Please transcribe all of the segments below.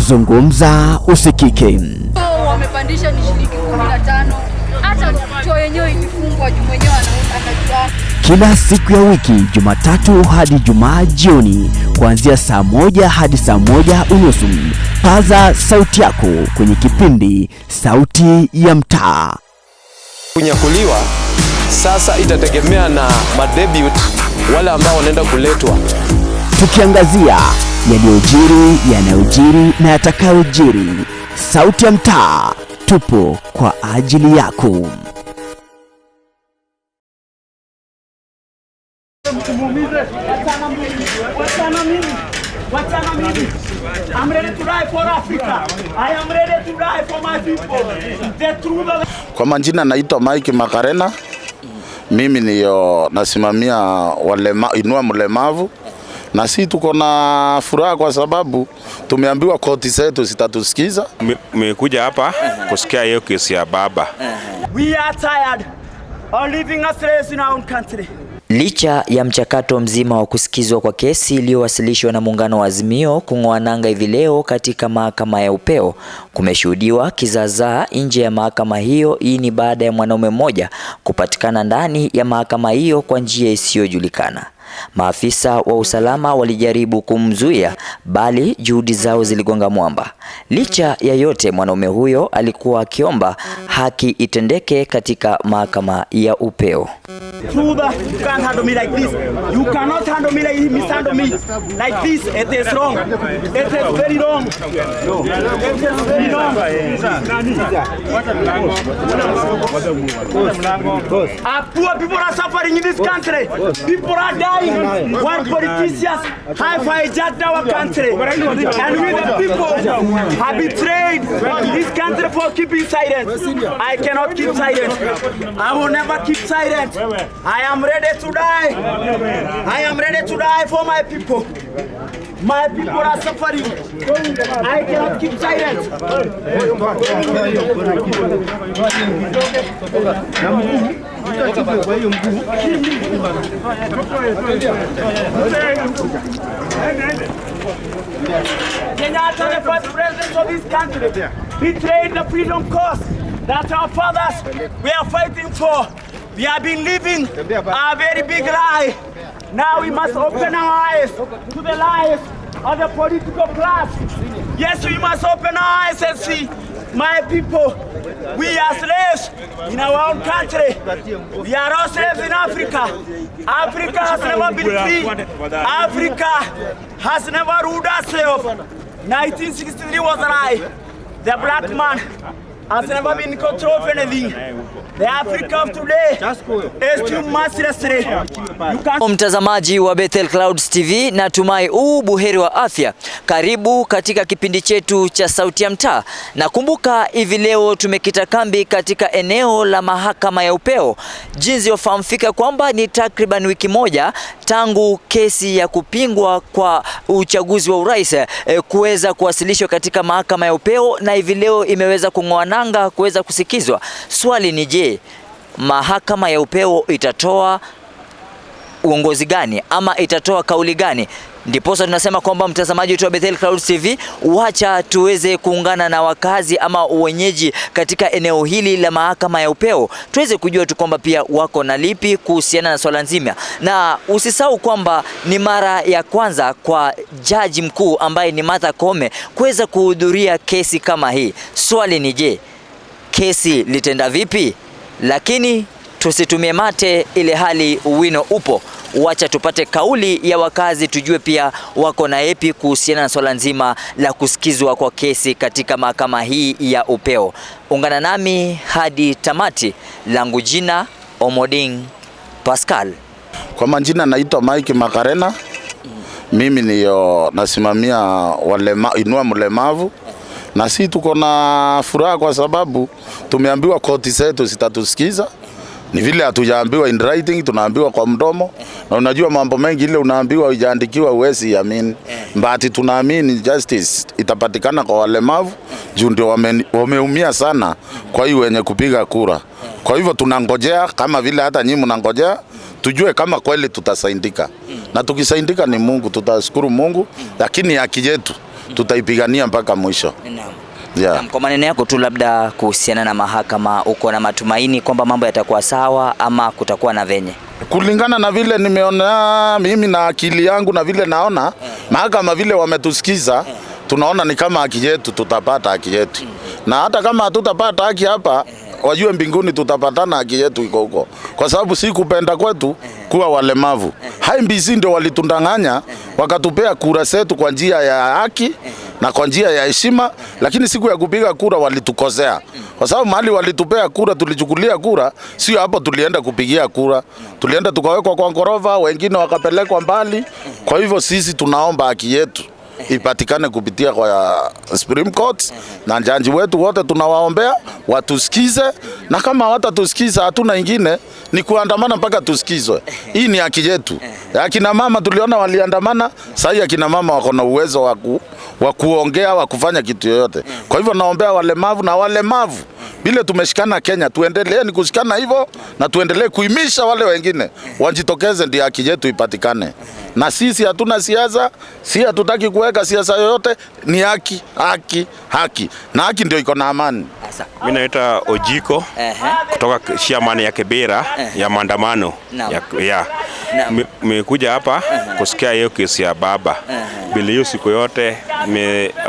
Zungumza usikike. Wamepandisha ni shilingi 15. Hata choo yenyewe ilifungwa juu mwenyewe anajua. Kila siku ya wiki Jumatatu hadi Jumaa jioni kuanzia saa 1 hadi saa 1:30. Paza sauti yako kwenye kipindi Sauti ya Mtaa. Kunyakuliwa sasa itategemea na madebut wale ambao wanaenda kuletwa. Tukiangazia yaliyojiri, yanayojiri na yatakayojiri. Sauti ya Mtaa, tupo kwa ajili yako. Wachana mimi. I'm ready to die for Africa. I am ready to die for my people. The truth. Kwa majina naitwa Mike Makarena. Mimi niyo nasimamia Inua Mlemavu. Na si tuko na furaha kwa sababu tumeambiwa koti zetu zitatusikiza. Nimekuja hapa kusikia hiyo kesi ya baba. We are tired of living as slaves in our own country. Licha ya mchakato mzima wa kusikizwa kwa kesi iliyowasilishwa na muungano wa Azimio kung'oa nanga hivi leo katika mahakama ya upeo, kumeshuhudiwa kizaazaa nje ya mahakama hiyo. Hii ni baada ya mwanaume mmoja kupatikana ndani ya mahakama hiyo kwa njia isiyojulikana. Maafisa wa usalama walijaribu kumzuia, bali juhudi zao ziligonga mwamba. Licha ya yote, mwanaume huyo alikuwa akiomba haki itendeke katika mahakama ya upeo. Truth, you can't handle me like this. You cannot handle me like mishandle me like this. It is wrong. It is very wrong. It is very wrong. Poor people are suffering in this country. People are dying. While politicians have hijacked our country. And we the people have betrayed this country for keeping silent. I cannot keep silent. I will never keep silent. I am ready to die. I am ready to die for my people. My people are suffering. I cannot keep silent. Kenyatta, the first president of this country, betrayed the freedom cause that our fathers were fighting for. We have been living a very big lie. Now we must open our eyes to the lies of the political class. Yes, we must open our eyes and see, my people, we are slaves in our own country. We are all slaves in Africa. Africa has never been free. Africa has never ruled herself. 1963 was a lie. The black man has never been in control of anything. The Africa of today is too much yesterday. Mtazamaji wa Bethel Clouds TV, natumai u buheri wa afya. Karibu katika kipindi chetu cha Sauti ya Mtaa. Na kumbuka hivi leo tumekita kambi katika eneo la mahakama ya upeo. Jinsi wafahamika kwamba ni takriban wiki moja tangu kesi ya kupingwa kwa uchaguzi wa urais kuweza kuwasilishwa katika mahakama ya upeo, na hivi leo imeweza kung'oa nanga kuweza kusikizwa. Swali ni je, mahakama ya upeo itatoa uongozi gani ama itatoa kauli gani? Ndiposa tunasema kwamba mtazamaji wetu wa Bethel Clouds TV, wacha tuweze kuungana na wakazi ama wenyeji katika eneo hili la mahakama ya upeo, tuweze kujua tu kwamba pia wako na lipi kuhusiana na swala nzima. Na usisahau kwamba ni mara ya kwanza kwa jaji mkuu ambaye ni Martha Koome kuweza kuhudhuria kesi kama hii. Swali ni je, kesi litenda vipi? Lakini tusitumie mate ile hali wino upo. Wacha tupate kauli ya wakazi, tujue pia wako na epi kuhusiana na swala nzima la kusikizwa kwa kesi katika mahakama hii ya upeo. Ungana nami hadi tamati. Langu jina Omoding Pascal. Kwa majina naitwa Mike Makarena. Mimi niyo nasimamia Inua Mlemavu. Na si tuko na furaha kwa sababu tumeambiwa koti zetu zitatusikiza. Ni vile hatujaambiwa in writing, tunaambiwa kwa mdomo. Na unajua mambo mengi ile unaambiwa hujaandikiwa huwezi amini. But tunaamini justice itapatikana kwa walemavu juu ndio wameumia sana kwa hiyo wenye kupiga kura. Kwa hivyo tunangojea kama vile hata nyinyi mnangojea, tujue kama kweli tutasaidika. Na tukisaidika ni Mungu, tutashukuru Mungu, lakini haki yetu Tutaipigania mpaka mwisho. Naam. Yeah. Naam, kwa maneno yako tu labda kuhusiana na mahakama, uko na matumaini kwamba mambo yatakuwa sawa ama kutakuwa na venye? Kulingana na vile nimeona mimi na akili yangu na vile naona mahakama vile wametusikiza, tunaona ni kama haki yetu, tutapata haki yetu. Na hata kama hatutapata haki hapa, wajue mbinguni tutapatana, haki yetu iko huko, kwa sababu si kupenda kwetu kuwa walemavu. IEBC ndio walitundanganya wakatupea kura zetu kwa njia ya haki na kwa njia ya heshima, lakini siku ya kupiga kura walitukosea, kwa sababu mahali walitupea kura, tulichukulia kura, sio hapo tulienda kupigia kura, tulienda tukawekwa kwa ngorova, wengine wakapelekwa mbali. Kwa hivyo sisi tunaomba haki yetu ipatikane kupitia kwa Supreme Court, na jaji wetu wote tunawaombea watusikize, na kama hawatatusikiza hatuna ingine ni kuandamana mpaka tusikizwe. Hii ni haki yetu. Akina mama tuliona waliandamana, sasa akina mama wako na uwezo wa kuongea, wa kufanya kitu yoyote. Kwa hivyo naombea walemavu, na walemavu vile tumeshikana Kenya, tuendelee ni kushikana hivyo na tuendelee kuimisha wale wengine wajitokeze, ndio haki yetu ipatikane. Na sisi hatuna siasa, si hatutaki kuweka siasa yoyote, ni haki, haki, haki. Na haki ndio iko na amani. Mimi naitwa Ojiko kutoka chairman ya Kibera ya maandamano ya. Nimekuja hapa kusikia hiyo kesi ya baba. Bila hiyo siku yote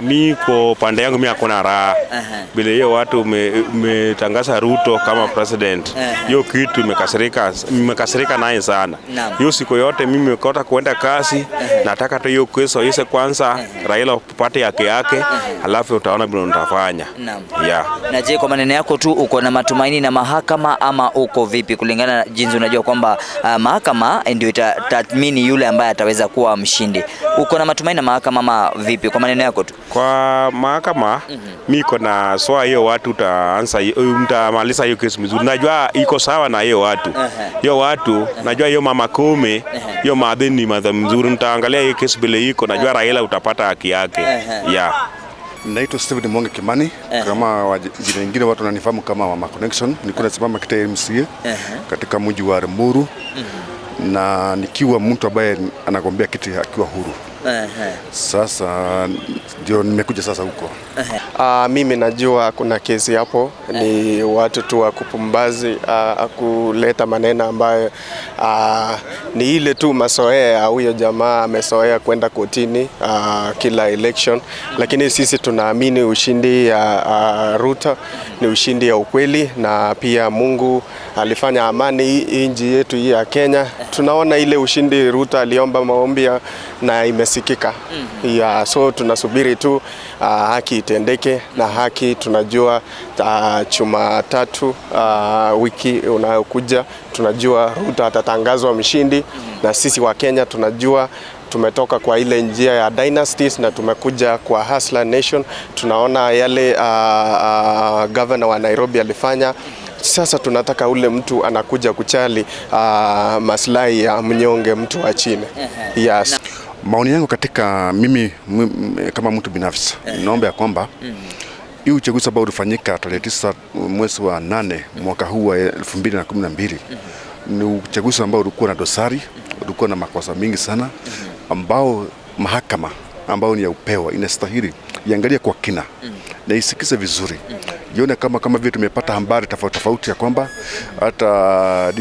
mi kwa pande yangu mimi hakuna raha. Bila hiyo watu umetangaza Ruto kama president. Hiyo kitu nimekasirika naye sana. Hiyo siku yote mimi nimekota kuenda kazi, nataka tu hiyo kesi iishe kwanza, Raila upate haki yake, halafu utaona vile nitafanya. Yeah. Na je, kwa maneno yako tu uko na matumaini na mahakama ama uko vipi, kulingana na jinsi unajua kwamba mahakama ndio itatathmini yule ambaye ataweza kuwa mshindi? Uko na matumaini na mahakama ama vipi, kwa maneno yako tu? Kwa mahakama mimi niko na swali hiyo, watu utaanza mtamaliza hiyo kesi mzuri. Najua iko sawa na hiyo watu. Hiyo watu najua hiyo mama 10, hiyo madhini madha mzuri, mtaangalia hiyo kesi vile iko, najua Raila utapata haki yake. Yeah. Naitwa Steven Mwangi Kimani, kama jina lingine watu wananifahamu kama Mama Connection. Niko nasimama kiti MCA katika mji wa Limuru, na nikiwa mtu ambaye anagombea kiti akiwa huru. Sasa ndio nimekuja sasa huko. Mimi najua kuna kesi hapo, ni watu tu wa kupumbazi, kuleta maneno ambayo ni ile tu mazoea. Huyo jamaa amezoea kwenda kotini kila election, lakini sisi tunaamini ushindi ya Ruto ni ushindi ya ukweli, na pia Mungu alifanya amani nchi yetu hii ya Kenya. Tunaona ile ushindi Ruto aliomba maombi na imesikika. Yeah, so tunasubiri tu haki itendeke, na haki tunajua Jumatatu wiki unayokuja tunajua Ruto atatangazwa mshindi, na sisi wa Kenya tunajua tumetoka kwa ile njia ya dynasties na tumekuja kwa Hustler Nation. Tunaona yale governor wa Nairobi alifanya. Sasa tunataka ule mtu anakuja kuchali maslahi ya mnyonge, mtu wa chini. Yes. Maoni yangu katika mimi kama mtu binafsi, naomba ya kwamba hii uchaguzi ambao ulifanyika tarehe 9 mwezi wa 8 mwaka huu wa 2012 ni uchaguzi ambao ulikuwa na dosari, ulikuwa na makosa mingi sana, ambao mahakama ambao ni ya upewa inastahili iangalie kwa kina na isikize vizuri. Ione kama vile tumepata habari tofauti tofauti ya kwamba hata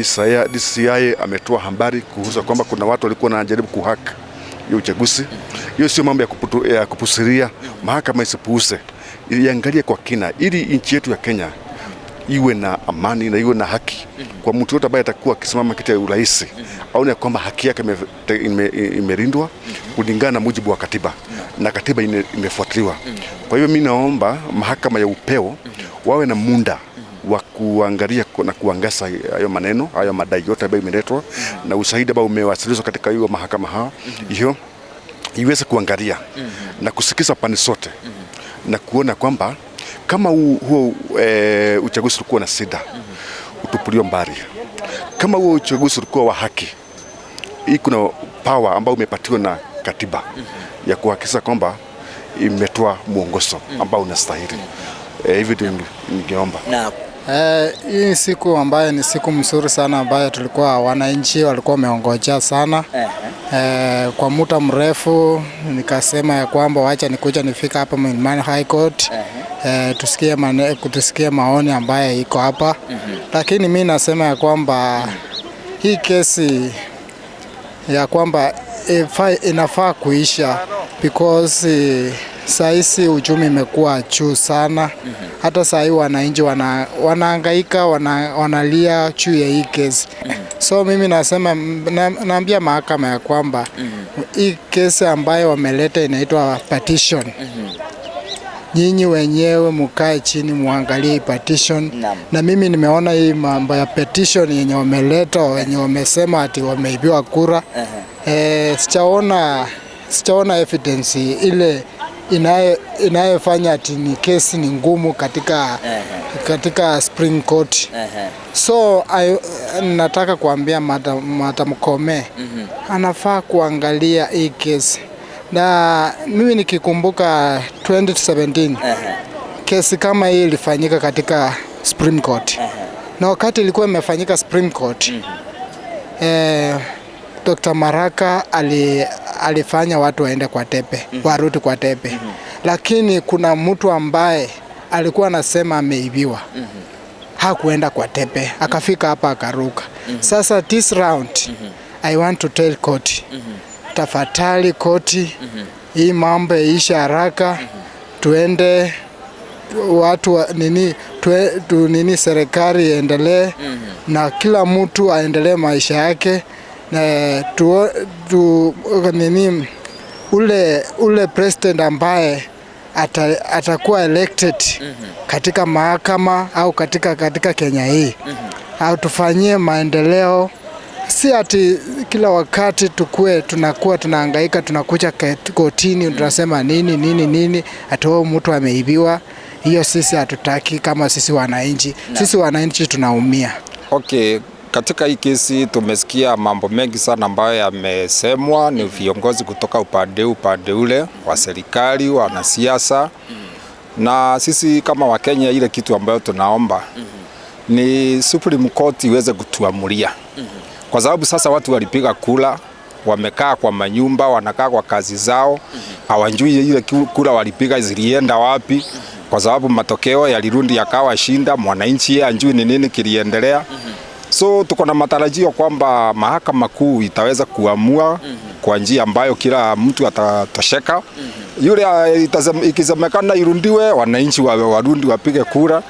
DCI ametoa habari kuhusu kwamba kuna watu walikuwa wanajaribu kuhack hiyo uchaguzi. Hiyo sio mambo ya kupusiria. Mahakama isipuuze, iangalie kwa kina ili nchi yetu ya Kenya iwe na amani na iwe na haki. Kwa mtu yote ambaye atakuwa akisimama kiti ya urais, aone kwamba haki yake imelindwa kulingana na mujibu wa katiba, na katiba imefuatiliwa. Kwa hiyo mimi naomba mahakama ya upeo wawe na muda wa kuangalia na kuangaza hayo maneno, hayo madai yote ambayo imeletwa na ushahidi ambao umewasilishwa katika hiyo mahakama hiyo iweze kuangalia na kusikiza pande zote na kuona kwamba kama huo uchaguzi ulikuwa na shida utupuliwe mbali. Kama huo uchaguzi ulikuwa wa haki, hii kuna power ambayo umepatiwa na katiba ya kuhakikisha kwamba imetoa mwongozo ambao unastahili. Hivi ndio ningeomba. Na Hii siku ambayo ni siku mzuri sana ambayo tulikuwa wananchi walikuwa wameongojea sana. Kwa muda mrefu nikasema ya kwamba wacha nikuja nifika hapa Milimani High Court. Tusikie maoni ambayo iko hapa. Lakini mimi nasema ya kwamba hii kesi ya kwamba inafaa kuisha because saisi uchumi imekuwa juu sana. Hata sahi wananchi wanahangaika, wanalia juu ya hii kesi. So mimi nasema, naambia mahakama ya kwamba hii kesi ambayo wameleta inaitwa petition. Nyinyi wenyewe mkae chini muangalie petition. Na mimi nimeona hii mambo ya petition yenye wameleta, wenye wamesema ati wameibiwa kura. Sijaona evidence ile inayofanya ati ni kesi ni ngumu katika Supreme Court. So nataka kuambia Martha Koome anafaa kuangalia hii kesi. Na mimi nikikumbuka 2017 kesi kama hii ilifanyika katika Supreme Court. Na wakati ilikuwa imefanyika Supreme Court, Dr. Maraga alifanya watu waende kwa tepe, warudi kwa tepe. Lakini kuna mtu ambaye alikuwa anasema ameibiwa. Hakuenda kwa tepe, akafika hapa akaruka. Sasa this round I want to tell court, tafadhali koti, hii mambo iishe haraka, tuende watu nini serikali iendelee na kila mtu aendelee maisha yake, na nini ule president ambaye atakuwa elected katika mahakama au katika Kenya hii au tufanyie maendeleo. Si ati kila wakati tukue tunakuwa tunahangaika, tunakuja kotini tunasema nini nini nini ati mtu ameibiwa. Hiyo sisi hatutaki kama sisi wananchi. Sisi wananchi tunaumia. Okay, katika hii kesi tumesikia mambo mengi sana ambayo yamesemwa ni viongozi kutoka upande ule wa serikali, wanasiasa. Na sisi kama Wakenya ile kitu ambayo tunaomba ni Supreme Court iweze kutuamulia. Kwa sababu sasa watu walipiga kura, wamekaa kwa manyumba, wanakaa kwa kazi zao, hawajui ile kura walipiga zilienda wapi, kwa sababu matokeo yalirudi yakawa shinda, mwananchi hajui ni nini kiliendelea. So tuko na matarajio kwamba mahakama kuu itaweza kuamua kwa njia ambayo kila mtu atatosheka. Yule ikisemekana irundiwe, wananchi warundi wapige kura.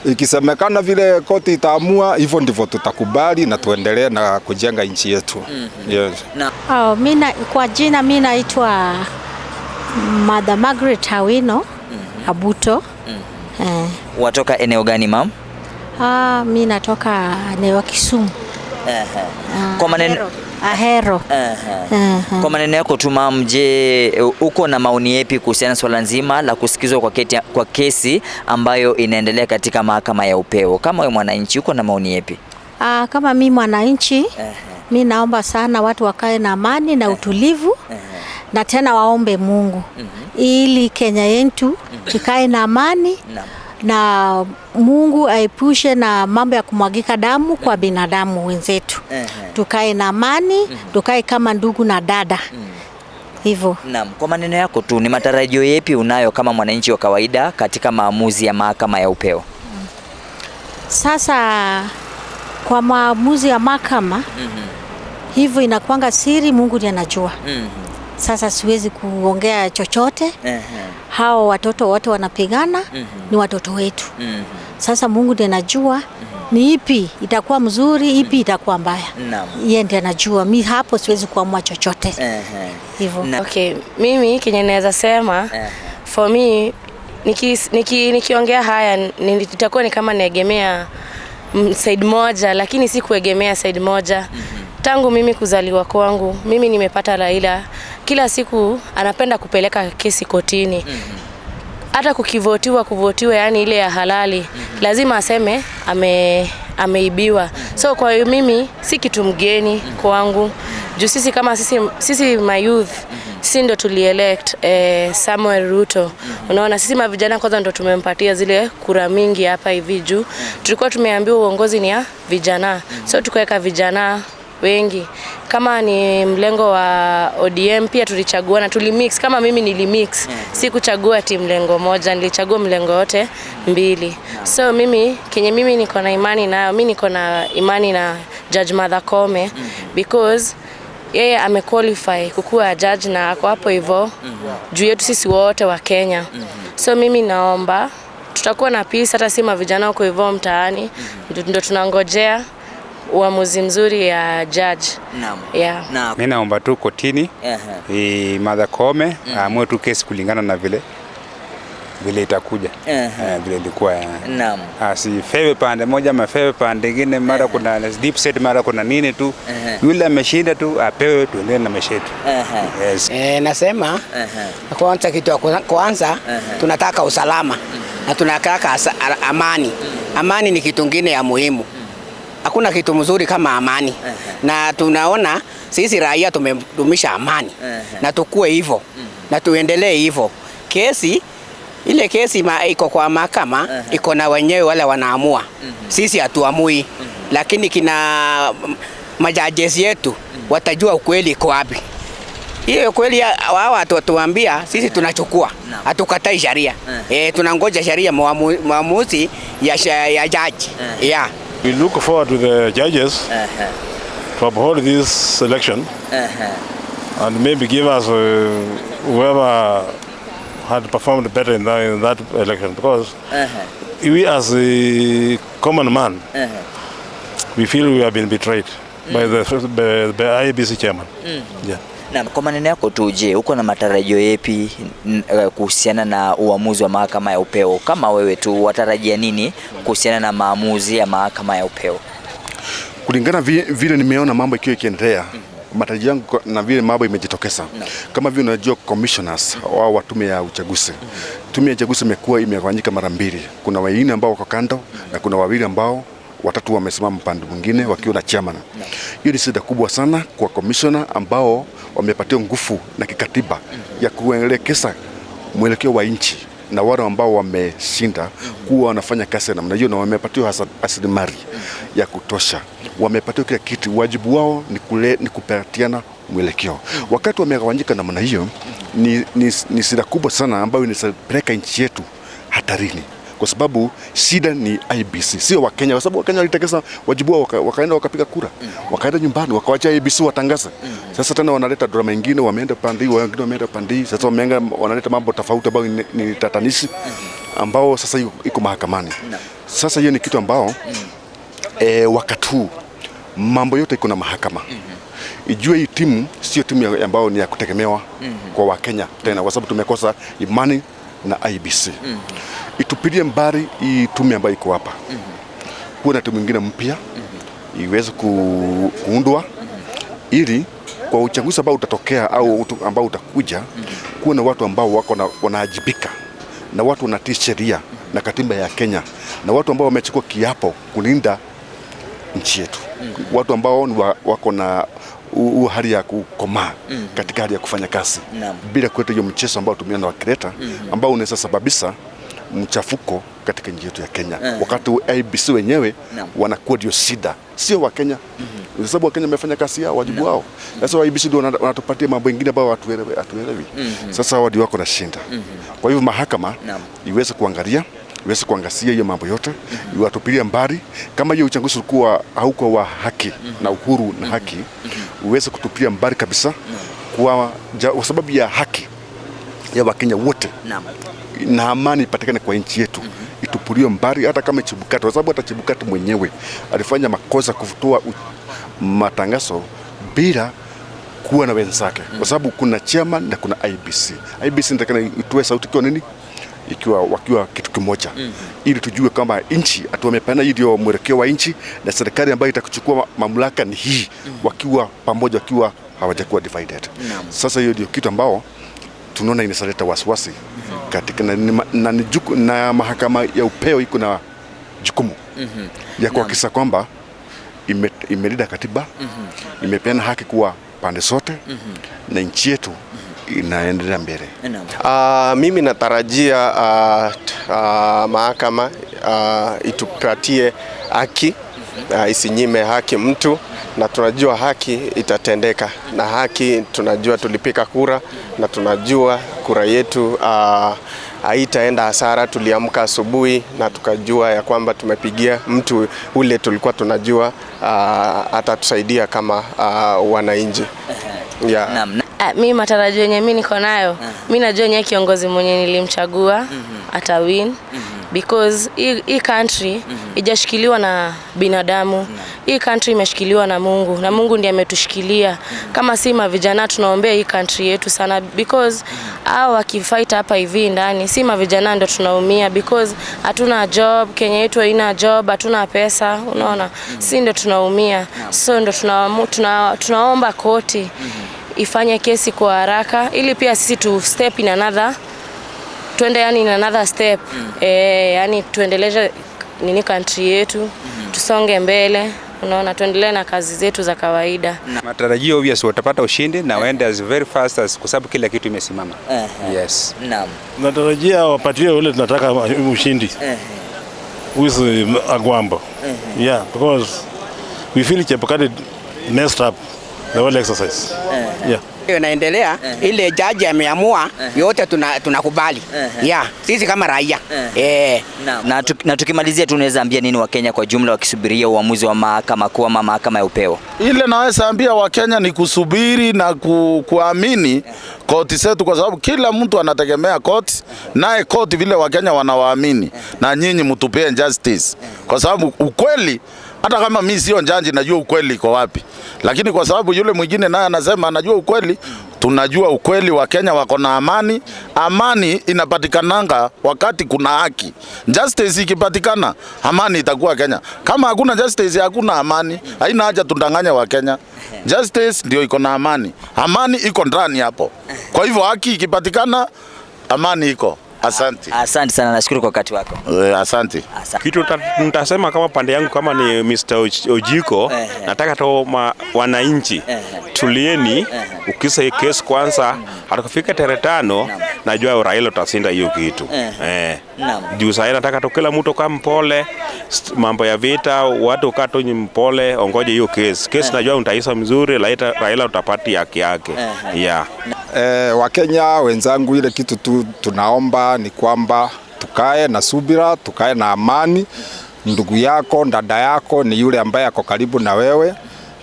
Ikisemekana vile koti itaamua, hivyo ndivyo tutakubali na tuendelee na kujenga nchi yetu. Yes. Oh, kwa jina mimi naitwa Mother Margaret Awino Abuto. Watoka eneo gani ma'am? Mimi natoka eneo Kisumu. Kwa maneno Ahero. Kwa maneno yako tu ma'am, je, uko na maoni yapi kuhusiana swala nzima la kusikizwa kwa kesi ambayo inaendelea katika mahakama ya upeo? Kama wewe mwananchi uko na maoni yapi? Kama mimi mwananchi, mimi naomba sana watu wakae na amani na utulivu, na tena waombe Mungu ili Kenya yetu ikae na amani, na Mungu aepushe na mambo ya kumwagika damu kwa binadamu wenzetu. Tukae na amani, tukae kama ndugu na dada. Hivyo. Naam, kwa maneno yako tu, ni matarajio yapi unayo kama mwananchi wa kawaida katika maamuzi ya mahakama ya upeo? Sasa kwa maamuzi ya mahakama, hivyo inakuanga siri, Mungu ndiye anajua. Sasa siwezi kuongea chochote. Hao watoto wote wanapigana, ni watoto wetu. Sasa Mungu ndiye anajua ni ipi itakuwa mzuri, ipi itakuwa mbaya. Yeye ndiye anajua. Mimi hapo siwezi kuamua chochote. Hivyo. Okay, mimi kenye naweza sema for me nikiongea haya nitakuwa ni kama naegemea side moja, lakini si kuegemea side moja. Tangu mimi kuzaliwa kwangu, mimi nimepata Raila kila siku anapenda kupeleka kesi kotini. Hata kuvotiwa yani ile ya halali, lazima aseme ameibiwa. So kwa hiyo mimi si kitu mgeni kwangu. Juu sisi kama sisi my youth, sisi ndo tulielect Samuel Ruto. Unaona, sisi mavijana kwanza ndo tumempatia zile kura mingi hapa hivi juu. Tulikuwa tumeambiwa uongozi ni ya vijana. So tukaweka vijana wengi. Kama ni mlengo wa ODM pia tulichagua na tulimix. Kama mimi nilimix, sikuchagua timu mlengo moja, nilichagua mlengo yote mbili. So mimi kenye mimi niko na imani nayo, mimi niko na imani na Judge Martha Koome because yeye amequalify kukuwa judge na ako hapo hivyo juu yetu sisi wote wa Kenya. So mimi naomba tutakuwa na peace, hata si mavijana huko hivyo mtaani, ndio tunangojea uamuzi mzuri ya judge. Naam. Yeah. Mimi naomba tu kotini Martha Koome aamue tu kesi kulingana na vile itakuja. Vile ilikuwa. Naam. Asifewe pande moja, mafewe pande nyingine, mara kuna deep state, mara kuna nini tu. Yule ameshinda tu apewe, tuendelee na maisha yetu. Yes. Nasema kwanza kitu kwanza tunataka usalama na tunataka amani. Amani ni kitu kingine ya muhimu. Hakuna kitu mzuri kama amani. Na tunaona sisi raia tumedumisha amani. Na tukue hivyo. Na tuendelee hivyo. Kesi ile kesi iko kwa mahakama, iko na wenyewe wale wanaamua. Sisi hatuamui. Lakini kina majaji yetu watajua ukweli iko wapi. Hiyo kweli wao watuambia sisi tunachukua. Hatukatai sheria. Tunangoja sheria maamuzi ya jaji. Yeah. We look forward to the judges to uphold this election and maybe give us whoever had performed better in that election, because we as a common man, we feel we have been betrayed by the IEBC chairman. Yeah. Na kwa maneno yako tu, je, uko na matarajio yapi kuhusiana na uamuzi wa mahakama ya upeo? Kama wewe tu watarajia nini kuhusiana na maamuzi ya mahakama ya upeo? Kulingana vile nimeona mambo ikiwa ikiendelea, matarajio yangu na vile mambo imejitokeza. Kama vile unajua commissioners wao wa tume ya uchaguzi. Tume ya uchaguzi imekuwa imegawanyika mara mbili. Kuna wengine ambao wako kando na kuna wawili ambao watatu wamesimama upande mwingine wakiwa na chairman. Hiyo ni shida kubwa sana kwa commissioner ambao wamepatiwa nguvu na kikatiba ya kuelekeza mwelekeo wa nchi, na wale ambao wameshinda kuwa wanafanya kazi namna hiyo, na wamepatiwa rasilimali ya kutosha, wamepatiwa kila kitu. Wajibu wao ni kupatiana mwelekeo. Wakati wamegawanyika namna hiyo, ni shida kubwa sana ambayo inapeleka nchi yetu hatarini. Kwa sababu shida ni IEBC, sio Wakenya, kwa sababu Wakenya walitekeza wajibu wao, wakaenda wakapiga kura, wakaenda nyumbani, wakawacha IEBC watangaza. Sasa tena wanaleta drama nyingine, wameenda pande hii, wengine wameenda pande hii. Sasa wanaleta mambo tofauti ambayo ni tatanishi, ambao sasa iko mahakamani. Sasa hiyo ni kitu ambao wakati huu mambo yote iko na mahakama. Ijue hii timu sio timu ambayo ni ya kutegemewa kwa Wakenya tena, kwa sababu tumekosa imani na IEBC. Itupilie mbali hii tume ambayo iko hapa. Kuwa na timu nyingine mpya iweze kuundwa ili kwa uchaguzi ambao utatokea au ambao utakuja, kuwa na watu ambao wako na wanaajibika, na watu wanatii sheria na katiba ya Kenya, na watu ambao wamechukua kiapo kulinda nchi yetu. Watu ambao wako na hali ya kukomaa katika hali ya kufanya kazi bila kuleta hiyo mchezo ambao tumeona wakileta, ambao unaweza sababisha mchafuko katika nchi yetu ya Kenya. Wakati IEBC wenyewe wanakuwa ndio shida, sio wa Kenya. Kwa sababu Wakenya wamefanya kazi yao, wajibu wao. Sasa IEBC ndio wanatupatia mambo mengine ambayo hatuelewi. Sasa wao ndio wako na shinda. Kwa hivyo mahakama iweze kuangalia, iweze kuangazia hiyo mambo yote, iwatupilie mbali. Kama hiyo uchaguzi ulikuwa haukuwa wa haki na uhuru na haki, uweze kutupilia mbali kabisa kwa sababu ya haki ya Wakenya wote. Na amani ipatikane kwa nchi yetu. Itupuliwe mbali hata kama Chebukati, kwa sababu hata Chebukati mwenyewe alifanya makosa kutoa matangazo bila kuwa na wenzake. Kwa sababu kuna chairman na kuna IEBC. IEBC inatakana itoe sauti kwa nini? Ikiwa wakiwa kitu kimoja. Ili tujue kama nchi atuamepana, hii ndio mwelekeo wa nchi, na serikali ambayo itakuchukua mamlaka ni hii, wakiwa pamoja, wakiwa hawajakuwa divided. Sasa hiyo ndio kitu ambao tunaona inaleta wasiwasi katika na mahakama ya upeo iko na jukumu ya kuhakikisha kwamba imelinda katiba, imepeana haki kwa pande zote na nchi yetu inaendelea mbele. Mimi natarajia mahakama itupatie haki, isinyime haki mtu, na tunajua haki itatendeka, na haki tunajua tulipiga kura na tunajua kura yetu haitaenda hasara. Tuliamka asubuhi na tukajua ya kwamba tumepigia mtu ule tulikuwa tunajua atatusaidia kama wananchi. Yeah. Mi matarajio yenye mi niko nayo, mi najua yenye kiongozi mwenye nilimchagua ata win, because hii country ijashikiliwa na binadamu. Hii country imeshikiliwa na Mungu, na Mungu ndiye ametushikilia. Kama si mavijana tunaombea hii country yetu sana, because hao wakifight hapa hivi ndani, si mavijana ndio tunaumia, because hatuna job, Kenya yetu haina job, hatuna pesa, unaona? Si ndio tunaumia. So ndio tunaomba koti ifanye kesi kwa haraka ili pia sisi tu step in another, tuende yani in another step. Yani tuendeleze nini country yetu, tusonge mbele, unaona, tuendelee na kazi zetu za kawaida. Matarajio obvious watapata ushindi na waende as very fast as, kwa sababu kila kitu imesimama. Yes. Naam. Natarajia wapatie ule tunataka ushindi. With Agwambo. Yeah, because we feel Chebukati messed up the whole exercise. Yeah. Inaendelea ile jaji ameamua yote tunakubali. Yeah, sisi kama raia. Na tukimalizia tunaweza ambia nini Wakenya kwa jumla wakisubiria uamuzi wa mahakama kuu ama mahakama ya upeo? Ile naweza ambia Wakenya ni kusubiri na kuamini koti zetu, kwa sababu kila mtu anategemea koti, naye koti vile Wakenya wanawaamini, na nyinyi mtupie justice, kwa sababu ukweli, hata kama mimi sio njanji najua ukweli iko wapi, lakini kwa sababu yule mwingine naye anasema anajua ukweli, tunajua ukweli. Wa Kenya wako na amani. Amani inapatikananga wakati kuna haki. Justice ikipatikana, amani itakuwa Kenya. Kama hakuna justice, hakuna amani. Haina haja tudanganye wa Kenya. Justice ndio iko na amani. Amani iko ndani hapo. Kwa hivyo haki ikipatikana, amani iko. Asante. Asante sana, nashukuru kwa wakati wako. Asante. Kitu nitasema kama pande yangu kama ni Mr. Ojiko, nataka tu wananchi tulieni, ukisa hii kesi kwanza, hatukufika tarehe 5 najua Raila utashinda hiyo kitu. Juu sasa nataka tu kila mtu kama mpole, mambo ya vita watu kaa tu mpole, ongoje hiyo kesi. Kesi najua utaisha mzuri, Raila utapati haki yake. Yeah. Wakenya wenzangu, ile kitu tu tunaomba ni kwamba tukae na subira, tukae na amani. Ndugu yako, dada yako ni yule ambaye ako karibu na wewe,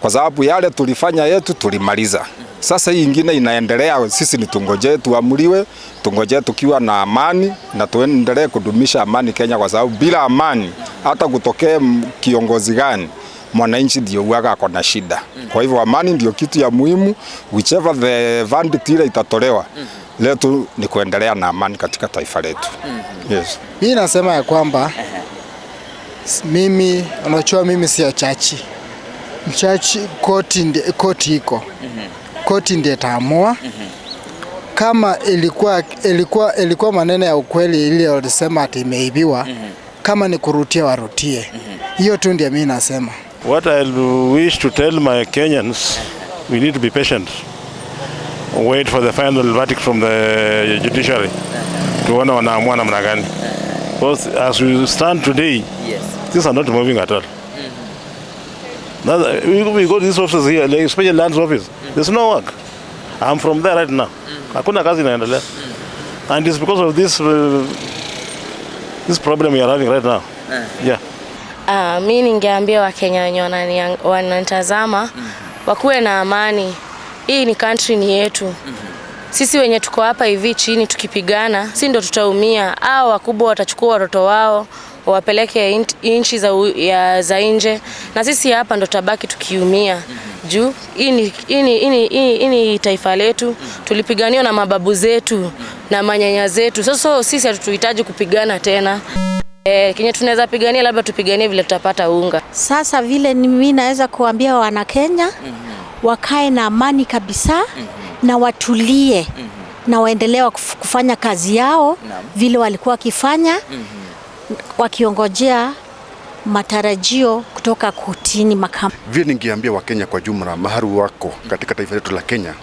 kwa sababu yale tulifanya yetu tulimaliza. Sasa hii ingine inaendelea, sisi ni tungoje tuamuliwe, tungoje tukiwa na amani na tuendelee kudumisha amani Kenya, kwa sababu bila amani hata kutokee kiongozi gani, mwananchi ndio huaga ako na shida. Kwa hivyo amani ndio kitu ya muhimu, whichever the verdict ile itatolewa, letu ni kuendelea na amani katika taifa letu. Yes. Mimi nasema ya kwamba mimi unajua mimi sio chachi. Mchachi koti iko. Koti ndiye itaamua. Kama ilikuwa maneno ya ukweli ile walisema ati imeibiwa, kama ni kurutia warutie. Hiyo tu ndiye mimi nasema. What I wish to tell my Kenyans, we need to be patient. Wait for the final verdict from the judiciary. Tuone wanaamua namna gani. Because as we stand today, things are not moving at all. Now, we go to these offices here, like especially lands office. There's no work. I'm from there right now. Hakuna kazi inaendelea. And it's because of this this problem we are having right now. Yeah. Mi ningeambia Wakenya wenye wananitazama wakuwe na amani. Hii ni country ni yetu. Sisi wenye tuko hapa hivi chini tukipigana, si ndio tutaumia. Hao wakubwa watachukua watoto wao wapeleke nchi za nje, na sisi hapa ndo tutabaki tukiumia. Juu hii ni taifa letu, tulipiganiwa na mababu zetu na manyanya zetu. Sasa sisi hatuhitaji kupigana tena. Kenye tunaweza pigania labda tupiganie vile tutapata unga. Sasa vile mimi naweza kuambia wana Kenya wakae na amani kabisa na watulie na waendelee kufanya kazi yao vile walikuwa wakifanya, wakiongojea matarajio kutoka kotini mahakama. Vile ningeambia Wakenya kwa jumla mahali wako katika taifa letu la Kenya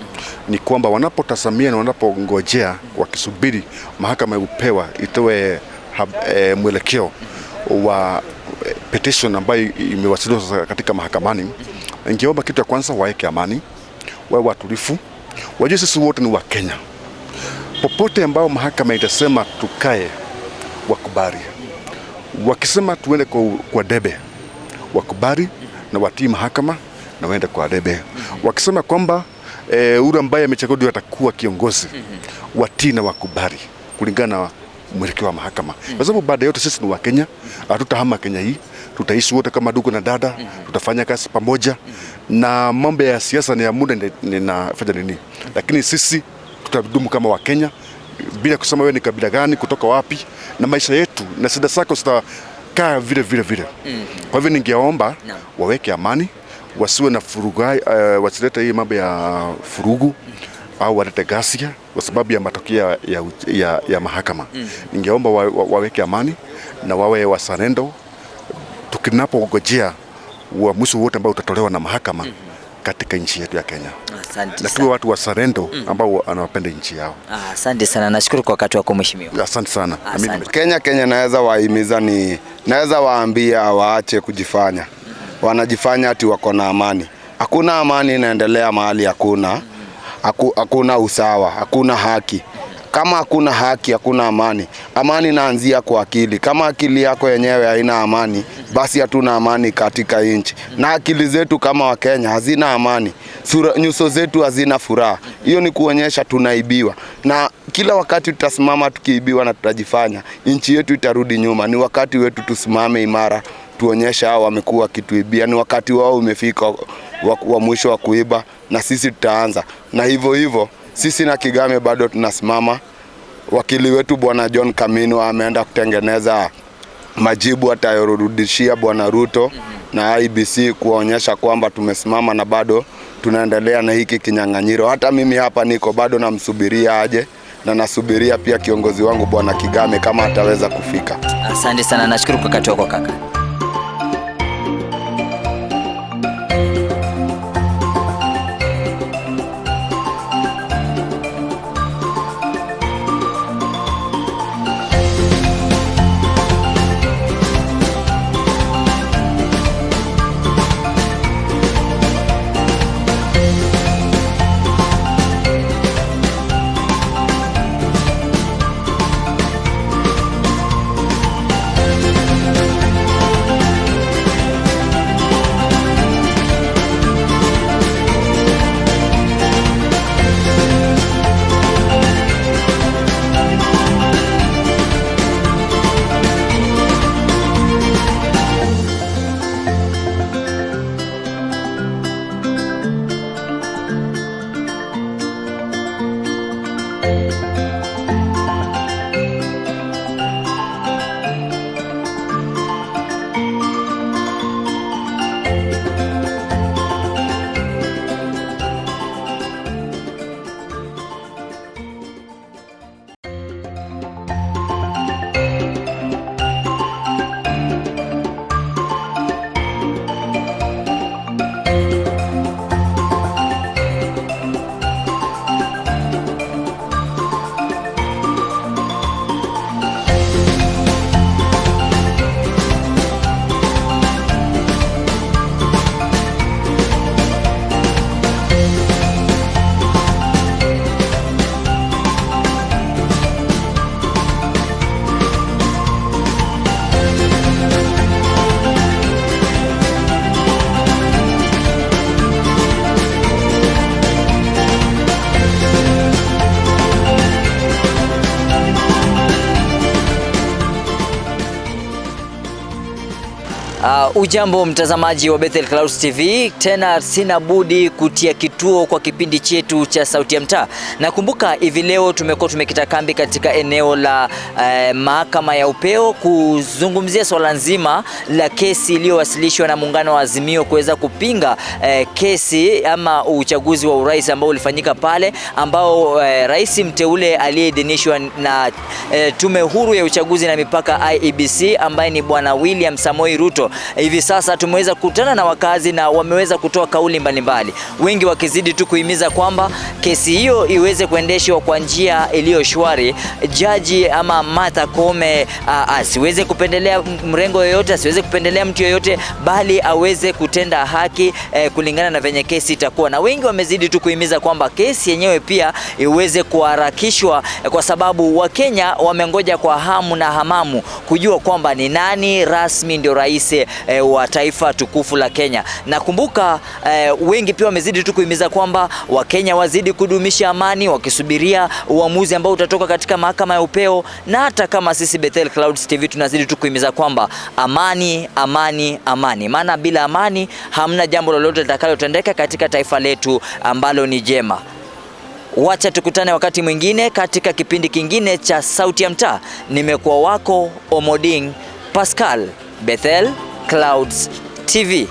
ni kwamba wanapotazamia na wanapongojea wakisubiri mahakama upewa itoe mwelekeo wa petition ambayo imewasilishwa katika mahakamani, ningeomba kitu ya kwanza waeke amani, wawe watulivu, wajue sisi wote ni Wakenya. Popote ambao mahakama itasema tukae, wakubali. Wakisema tuende kwa debe, wakubali na watii mahakama na waende kwa debe. Wakisema kwamba yule ambaye amechaguliwa atakuwa kiongozi, watii na wakubali kulingana na mwelekeo wa mahakama. Kwa sababu baada yote sisi ni Wakenya, hatutahama Kenya hii, tutaishi wote kama ndugu na dada, tutafanya kazi pamoja. Na mambo ya siasa ni ya muda, ninafanya nini, lakini sisi tutadumu kama Wakenya bila kusema wewe ni kabila gani, kutoka wapi, na maisha yetu na shida zako zitakaa vile vile vile. Kwa hivyo ningeomba waweke amani, wasiwe na furugu, wasilete hii mambo ya furugu au walete ghasia kwa sababu ya matokeo ya mahakama. Ningeomba waweke amani na wawe wazalendo tukinapongojea uamuzi wote ambao utatolewa na mahakama katika nchi yetu ya Kenya. Asante sana. Na watu wazalendo ambao wanapenda nchi yao. Asante sana, nashukuru kwa wakati wako mheshimiwa. Asante sana. Asante. Kenya naweza wahimiza ni naweza waambia waache kujifanya. Wanajifanya ati wako na amani. Hakuna amani inaendelea mahali hakuna. Hakuna usawa, hakuna haki. Kama hakuna haki, hakuna amani. Amani inaanzia kwa akili. Kama akili yako yenyewe haina amani, basi hatuna amani katika nchi. Na akili zetu kama Wakenya hazina amani. Nyuso zetu hazina furaha. Hiyo ni kuonyesha tunaibiwa. Na kila wakati tutasimama tukiibiwa na tutajifanya, nchi yetu itarudi nyuma. Ni wakati wetu tusimame imara, tuonyesha hao wamekuwa wakituibia. Ni wakati wao umefika wa mwisho wa kuiba, na sisi tutaanza. Na hivyo hivyo sisi na Kigame bado tunasimama. Wakili wetu Bwana John Kamino ameenda kutengeneza majibu atayorudishia Bwana Ruto na IBC kuonyesha kwamba tumesimama na bado tunaendelea na hiki kinyang'anyiro. Hata mimi hapa niko bado namsubiria aje, na nasubiria pia kiongozi wangu Bwana Kigame kama ataweza kufika. Asante sana, nashukuru kwa wakati wako kaka. Ujambo mtazamaji wa Bethel Clouds TV, tena sina budi kutia kituo kwa kipindi chetu cha Sauti ya Mtaa. Nakumbuka hivi leo tumekuwa tumekita kambi katika eneo la mahakama ya upeo kuzungumzia swala nzima la kesi iliyowasilishwa na muungano wa Azimio kuweza kupinga kesi ama uchaguzi wa urais ambao ulifanyika pale, ambao rais mteule aliyeidhinishwa na Tume Huru ya Uchaguzi na Mipaka IEBC ambaye ni Bwana William Samoei Ruto Hivi sasa tumeweza kukutana na wakazi na wameweza kutoa kauli mbalimbali, wengi wakizidi tu kuhimiza kwamba kesi hiyo iweze kuendeshwa kwa njia iliyo shwari. Jaji ama Martha Koome asiweze kupendelea mrengo yoyote, asiweze kupendelea mtu yoyote, bali aweze kutenda haki kulingana na venye kesi itakuwa. Na wengi wamezidi tu kuhimiza kwamba kesi yenyewe pia iweze kuharakishwa kwa sababu Wakenya wamengoja kwa hamu na hamamu kujua kwamba ni nani rasmi ndio rais wa taifa tukufu la Kenya. Na kumbuka wengi pia wamezidi tu kuhimiza kwamba Wakenya wazidi kudumisha amani wakisubiria uamuzi ambao utatoka katika mahakama ya upeo. Na hata kama sisi Bethel Clouds TV tunazidi tu kuhimiza kwamba amani, amani, amani, maana bila amani hamna jambo lolote litakalotendeka katika taifa letu ambalo ni jema. Wacha tukutane wakati mwingine katika kipindi kingine cha Sauti ya Mtaa. Nimekuwa wako Omoding Pascal, Bethel Clouds TV.